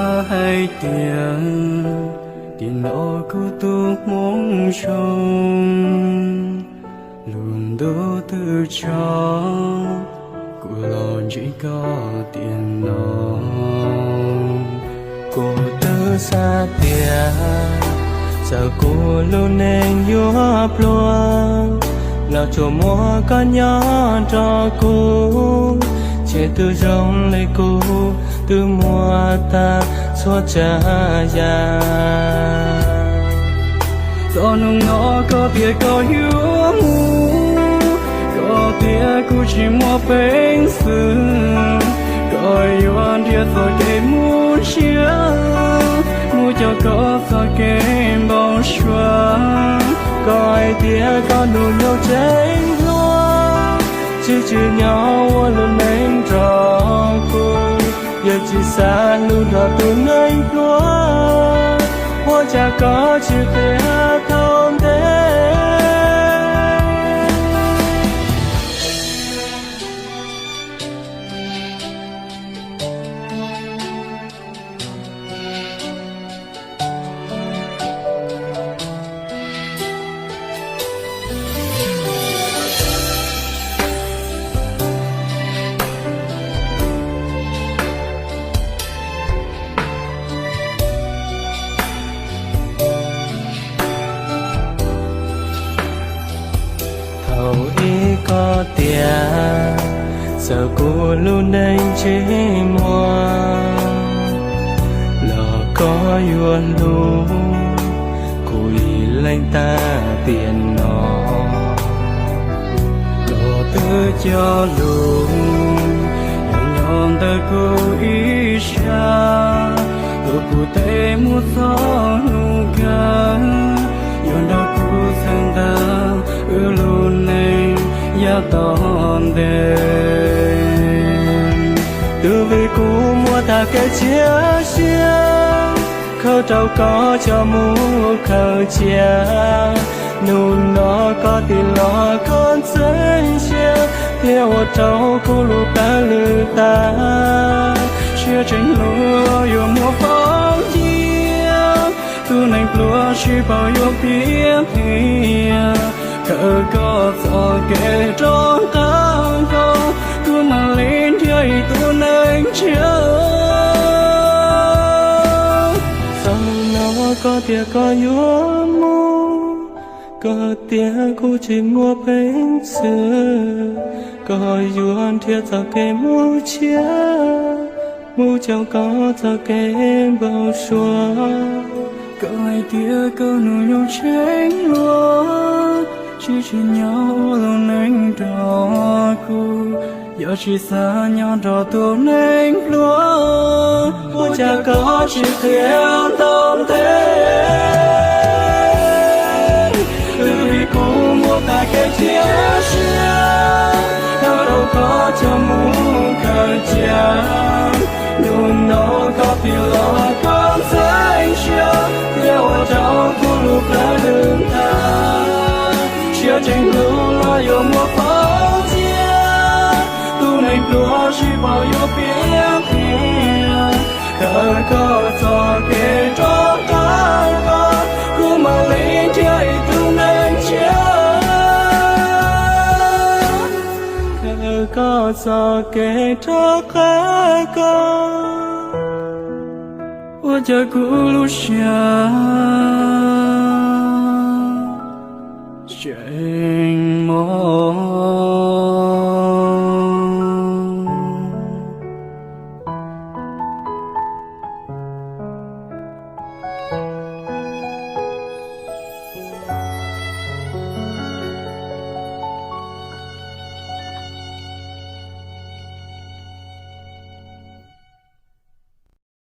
Hais tias, tim no kuv tus hmoov zoo, lub ntuj twb tsaus, kuv los ntsib koj tiam no. Kuv twb xav tias, txawm kuv lub neej yuav pluag, los tsuas muaj koj nyob nrog kuv, ces twb zoo li kuv twb muaj tag txhua tsav yam. Txog hnub no koj tias koj yuav mus, koj tias kuv tsis muaj peev xwm, koj yuav nrhiav txoj kev mus ntshiab, mus coj koj txoj kev npau suav. Koj hais tias koj hnub nyoog tseem hluas, tsis tsim nyog ua lub neej nrog kuv, yog tsis xav hlub nrog tus neeg pluag, ua cas koj tsis qhia tau ntev. Thaum ub koj tias, txawm kuv lub neej tsis muaj, los koj yuav hlub kuv ib leeg tag tiam no. Koj twb cog lus yuav nyob ntawm kuv ib sab, tuav kuv tes mus txog hnub kawg, yuav nrog kuv txhawb nqa wb lub neej yav tom ntej. Twb vim kuv muaj tag kev txiav txim, khaws rau koj coj mus khaws cia. Hnub no koj tig los koj ntxeev siab, thiaj ua rau kuv lub plawv lwm tag. Siab tseem hlub los yuav muaj faus cia, tus neeg pluag sib pauv yuav piav qhia. Khaws koj txoj kev rov qab koj, kuv mam li nrhiav ib tug neeg tshiab. Txog no koj tias koj yuav mus, koj tias kuv tsis muaj peev xwm, koj yuav nrhiav txoj kev mus tshiab, mus coj koj txoj kev npau suav. Koj hais tias koj hnub nyoog tseem hluas, tsis tsim nyog ua lub neej nrog kuv, yog tsis xav nyob nrog tus neeg pluag, ua cas koj tsis qhia tau ntev. Twb vim kuv muaj tag kev txiav txim, khaws rau koj coj mus khaws cia. Hnub no koj tig los koj ntxeev siab, thiaj ua rau kuv lub plawv lwm tag. Siab tseem hlub los yuav muaj faus cia, tus neeg pluag sib pauv yuav piav qhia. Khaws koj txoj kev rov qab koj, kuv mam li nrhiav ib tug neeg tshiab. Khaws koj txoj kev rov qab koj, ua cas kuv lub siab tseem